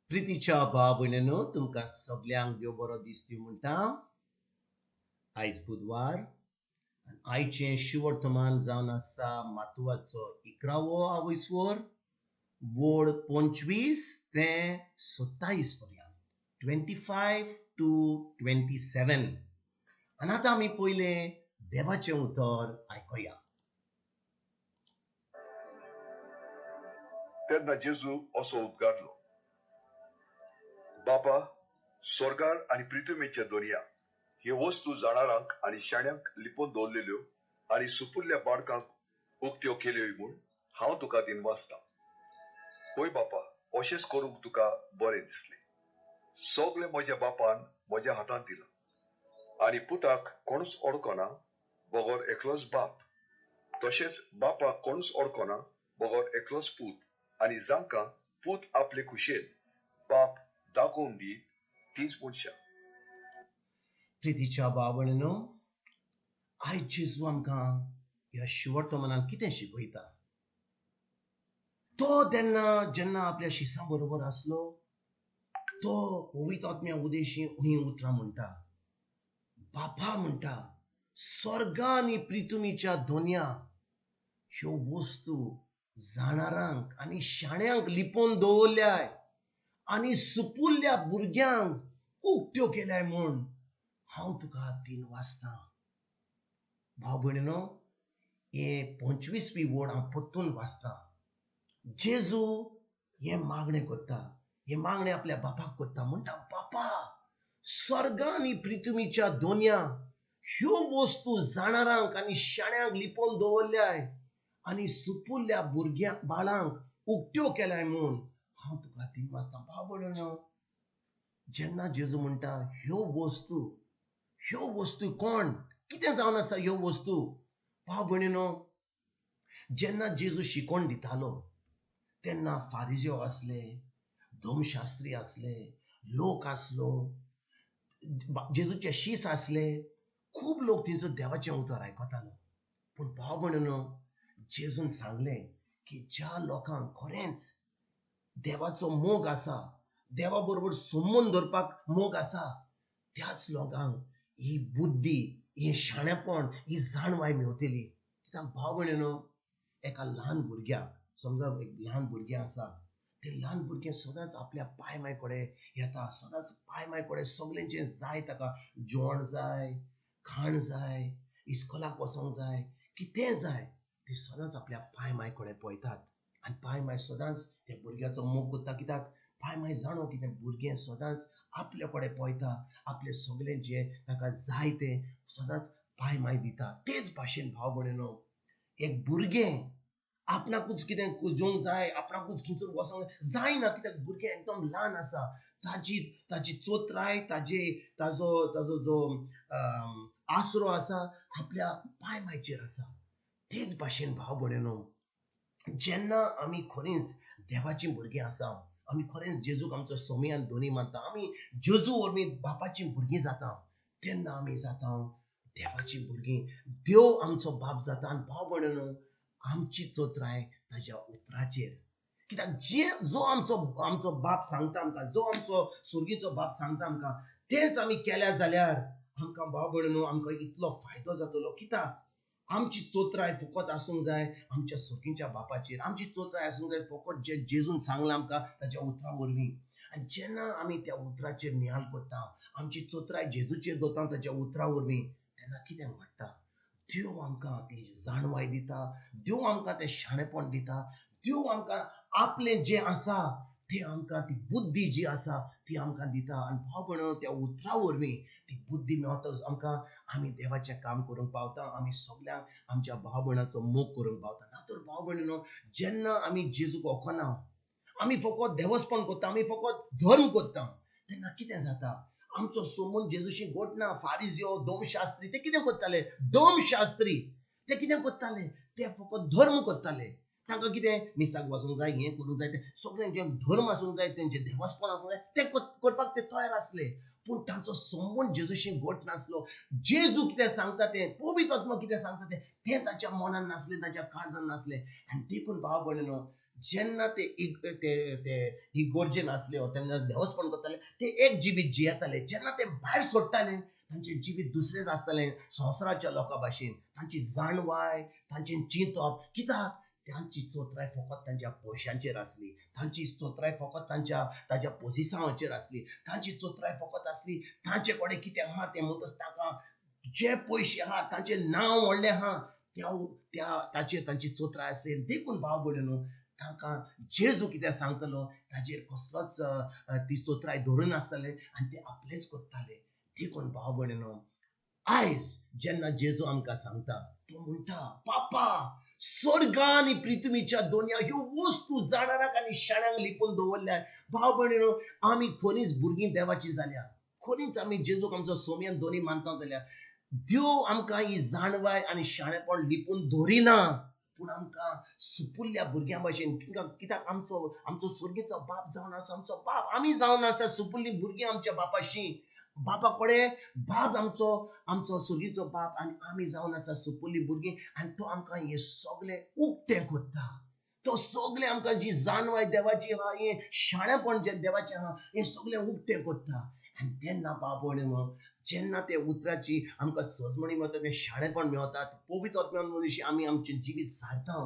प्रितीच्या भाव भयणीनो, तुमकां सगल्यांक देव बरो दीस दिवं म्हणटा. आयज बुधवार आनी आयचें शिवर्तमान जावन आसा मातुवाचो 11वो आवयस्वर वोड 25 ते 27 पर्यंत, 25 to 27. आनी आतां आमी पयलें देवाचें उतर आयकुया. तेन्ना जेजू असो उद्गारलो, बापा, स्वर्गार आनी प्रिथुमेच्या दोनया ह्यो वस्तू जाणारांक आनी शाण्यांक लिपोवन दवरलेल्यो आनी सुपुल्ल्या बाळकांक उक्त्यो केल्यो म्हूण हांव तुका दिनवासता. हय बापा, अशेंच करूंक तुका बरें दिसलें. सगळें म्हज्या बापान म्हज्या हातांत दिलां आनी पुताक कोणूच ओळखना बगर एकलोच बाप, तशेंच बापाक कोणूच ओळखना बगर एकलोच पूत, आनी जांकां पूत आपले खुशेन बाप दाखोवन दी तीच मनशां. प्रितीच्या भाव-भयणीनो, आयज जेजू आमकां ह्या शिवर्तमानान कितें शिकयता? तो तेन्ना जेन्ना आपल्या शिसां बरोबर आसलो, तो पवित्र आत्म्या उदेशी हीं उतरां म्हणटा. बापा म्हणटा, स्वर्गा आनी प्रिथुमीच्या दोनया ह्यो वस्तू जाणारांक आनी शाण्यांक लिपोवन दवरल्याय आनी सुपुल्ल्या भुरग्यांक उक्त्यो केल्याय म्हूण हांव तुका दिनवासता. भाव भयणीनो, हें 25वी वोड हांव परतून वाचता. जेजू हें मागणें करता, हें मागणें आपल्या बापाक करता. म्हणटा, बापा, स्वर्गा आनी प्रिथुमीच्या दोनया ह्यो वस्तू जाणारांक आनी शाण्यांक लिपोवन दवरल्याय आनी सुपुल्ल्या भुरग्यां बाळांक उक्त्यो केल्याय म्हूण हांव तुका दिनवासता. भाव भयणीनो, जेन्ना जेजू म्हणटा ह्यो वस्तू, ह्यो वस्तू कोण, कितें जावन आसा ह्यो वस्तू? भाव भयणीनो, जेन्ना जेजू शिकोवन दितालो तेन्ना फारिज्यो आसले, धर्मशास्त्री आसले, लोक आसलो, जेजूचे शीस आसले, खूब लोक थंयसर देवाचें उतर आयकतालो. पूण भाव भयणीनो, जेजून सांगलें की ज्या लोकांक खरेंच देवाचो मोग आसा, देवा बरोबर संबंद दवरपाक मोग आसा, त्याच लोकांक ही बुद्धी, हें शाणेपण, ही जाणवाय मेवतली. कित्याक भाव भयणीनो, एका ल्हान भुरग्याक, समजा एक ल्हान भुरगें आसा, तें ल्हान भुरगें सदांच आपल्या पाय माय कडेन येता, सदांच पाय माय कडेन सगळें जें जाय ताका, जेवण जाय, खाण जाय, इस्कोलाक वचोंक जाय, कितें जाय, ती सदांच आपल्या पाय माय कडेन पळयतात. आनी पाय माय सदांच त्या भुरग्याचो मोग करता. कित्याक पाय माय जाणो की तें भुरगें सदांच आपले कडेन पळयता, आपलें सगळें जें ताका जाय तें सदांच पाय माय दिता. तेच भाशेन भाव भयणीनो, एक भुरगें आपणाकूच कितें जेवंक जाय, आपणाकूच खंयसर वचोंक जायना, कित्याक भुरगें एकदम ल्हान आसा. ताजी ताजी चोत्राय, ताजे ताजो ताजो जो आसरो आसा आपल्या पाय मायचेर आसा. तेच भाशेन भाव भयणीनो, जेन्ना आमी खरेंच देवाचीं भुरगीं आसा, आमी खरेंच जेजूक आमचो स्वामी आनी धनी मानता, आमी जेजू वरवीं बापाचीं भुरगीं जाता, तेन्ना आमी जाता देवाचीं भुरगीं. देव आमचो बाप जाता. आनी भाव भयणीनो, आमची चोत्राय ताज्या उतराचेर. कित्याक जे जो आमचो आमचो बाप सांगता आमकां, जो आमचो सुर्गीचो बाप सांगता आमकां, तेंच आमी केल्या जाल्यार आमकां भाव भयणीनो आमकां इतलो फायदो जातलो. कित्याक आमची चोत्राय फकत आसूंक जाय आमच्या सुर्गीच्या बापाचेर, आमची चोत्राय आसूंक जाय फकत जें जेजून सांगलां आमकां ताच्या उतरां वरवीं. आनी जेन्ना आमी त्या उतराचेर निहाल करता, आमची चोत्राय जेजूचेर दवरता ताच्या उतरां वरवीं, तेन्ना कितें घडटा? देव आमकां ती जाणवाय दिता, देव आमकां तें शाणेपण दिता, देव आमकां आपलें जें आसा तें आमकां ती बुद्धी जी आसा ती आमकां दिता. आनी भाव भयणीनो, त्या उतरां वरवीं ती बुद्धी मेळटा आमकां, आमी देवाचें काम करूंक पावता, आमी सगल्यांक आमच्या भाव भयणाचो मोग करूंक पावता. ना तर भाव भयणीनो, जेन्ना आमी जेजूक वखना, आमी फकत देवस्पण करता, आमी फकत धर्म करता, तेन्ना कितें जाता? आमचो संबंद जेजूशी घटना. फारिज्यो, धर्मशास्त्री ते कितें करताले? धर्मशास्त्री ते कितें करताले? ते फकत धर्म करताले. तांकां कितें मिसाक वचूंक जाय, हें करूंक जाय, तें सगळें जें धर्म आसूंक जाय, तेंचें देवस्पण आसूंक जाय, तें करपाक ते तयार आसले. पूण तांचो संबंद जेजूशी घट नासलो. जेजू कितें सांगता तें, पवित्र आत्मा कितें सांगता तें, तें ताच्या मनान नासलें, ताच्या काळजान नासलें. आनी देखून भाव भयणीनो, जेन्ना ते ते ते इगोर्जेन आसले तेन्ना देवस्पण करताले, ते एक जिवीत जियेताले. जेन्ना ते भायर सोडटाले तांचें जिवीत दुसरेंच आसतालें, संवसाराच्या लोकां भाशेन. तांची जाणवाय, तांचें चिंतप, कित्याक तांची चोत्राय फकत तांच्या पयशांचेर आसली, तांची चोत्राय फकत तांच्या ताज्या पोजिसांवाचेर आसली, तांची चोत्राय फकत आसली तांचे कडेन कितें आहा तें. म्हणटच ताका जे पयशे आहा, तांचें नांव व्हडलें आहा, त्या त्या ताचेर तांची चोत्राय आसली. देखून भाव भयणीनो, तांकां जेजू कितें सांगतलो ताजेर कसलोच ती चोत्राय धरून आसताले आनी ते आपलेच करताले. देखून भाव भयणीनो, आयज जेन्ना जेजू आमकां सांगता, तो म्हणटा, पापा, स्वर्ग आनी पृथ्वीच्या दोनया ह्यो वस्तू जाणाराक आनी शाण्यांक लिपून दवरल्या. भाव भयणीनो, आमी खरीच भुरगीं देवाची जाल्या, खरीच आमी जेजूक आमचो सोमयान दोनी मानता जाल्यार देव आमकां ही जाणवाय आनी शाणेपण लिपून दवरिना, पूण आमकां सुपुल्ल्या भुरग्यां भशेन, कित्याक आमचो आमचो स्वर्गीचो बाप जावन आसा आमचो बाप, आमी जावन आसा सुपुल्लीं भुरगीं आमच्या बापाशी, बापा कडेन. बाप आमचो आमचो स्वर्गीचो बाप आनी आमी जावन आसा सुपुल्लीं भुरगीं. आनी तो आमकां हें सगळें उक्तें करता. तो सगळें आमकां जी जाणवाय देवाची आहा, हें शाणेपण जें देवाचें आहा, हें सगळें उक्तें करता. आनी तेन्ना बाप जेन्ना ते उतराची आमकां सजमणी मेळटा, तें शाणेपण मेळटा, पवित्र आत्म्यान मनीस आमी आमचें जिवीत सारता,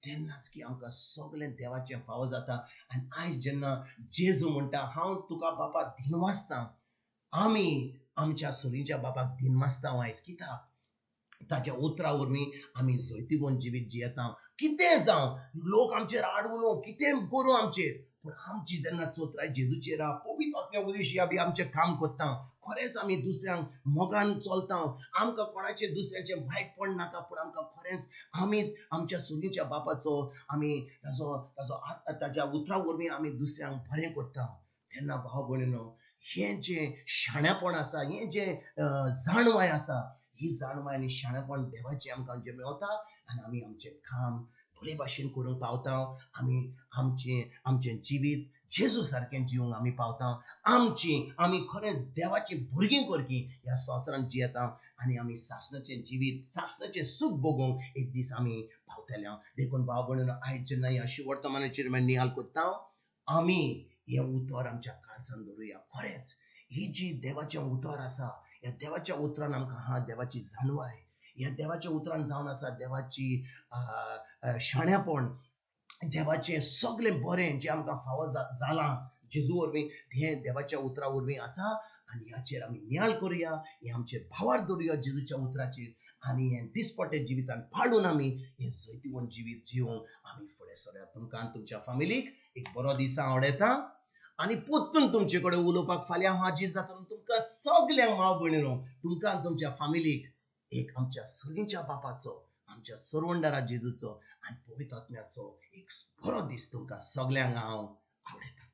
तेन्नाच की आमकां सगळें देवाचें फावो जाता. आनी आयज जेन्ना जेजू म्हणटा, हांव तुका बापा दिनवासता, आमी आमच्या सुरीच्या बापाक दिनवासता आयज, कित्याक ताच्या उतरा वरवीं आमी जैतिवंत जिवीत जियेता. कितें जावं, लोक आमचेर आड उलोवं, कितें करूं आमचेर, पूण आमची जेन्ना चोत्राय जेजूचेर आहा, पवित्र आत्म्या वरवीं आमी आमचें काम करता, खरेंच आमी दुसऱ्यांक मोगान चलता. आमकां कोणाचें दुसऱ्यांचें वायटपण नाका, पूण आमकां खरेंच आमी आमच्या सुरीच्या बापाचो आमी ताजो ताजो ताज्या उतरा वरवीं आमी दुसऱ्यांक बरें करता. तेन्ना भाव भयणीनो, हें जें शाणेपण आसा, हें जें जाणवाय आसा, ही जाणवाय आनी शाणेपण देवाचें आमकां जें मेवता आनी आमी आमचें काम बरे भाशेन करूंक पावता. आमी आमचें आमचें जिवीत जेजू सारकें जिवंक आमी पावता. आमची आमी खरेंच देवाची भुरगीं करकी ह्या संवसारांत जियेता आनी आमी सासणाचें जिवीत, सासणाचें सूख भोगूंक एक दीस आमी पावतले. देखून भाव भयणीनो, आयज जेन्ना ह्या वर्तमानाचेर आमी नियाळ करता, आमी हें उतर आमच्या काळजान धरुया. खरेंच ही जी देवाचें उतर आसा, ह्या देवाच्या उतरान आमकां आहा देवाची जाणवाय, ह्या देवाच्या उतरान जावन आसा देवाची शाणेपण, देवाचें सगळें बरें जें आमकां फावो जालां जेजू वरवीं, हें देवाच्या उतरा वरवीं आसा. आनी ह्याचेर आमी नियाळ करुया, हें आमचेर भावार धरुया जेजूच्या उतराचेर, आनी हें दिसपट्टें जिवितान पाळून आमी हें जैतिवंत जिवीत जिवंक आमी फुडें सरया. तुमकां आनी तुमच्या फामिलीक एक बरो दीस हांव आवडयता आनी परतून तुमचे कडेन उलोवपाक फाल्यां हांव हाजीर जातलो. तुमकां सगल्यांक माव भयणीनो, तुमकां आनी तुमच्या फामिलीक एक आमच्या सर्गीच्या बापाचो, आमच्या सरवंडारा जेजूचो आनी पवित्र आत्म्याचो एक बरो दीस तुमकां सगल्यांक हांव आवडयता.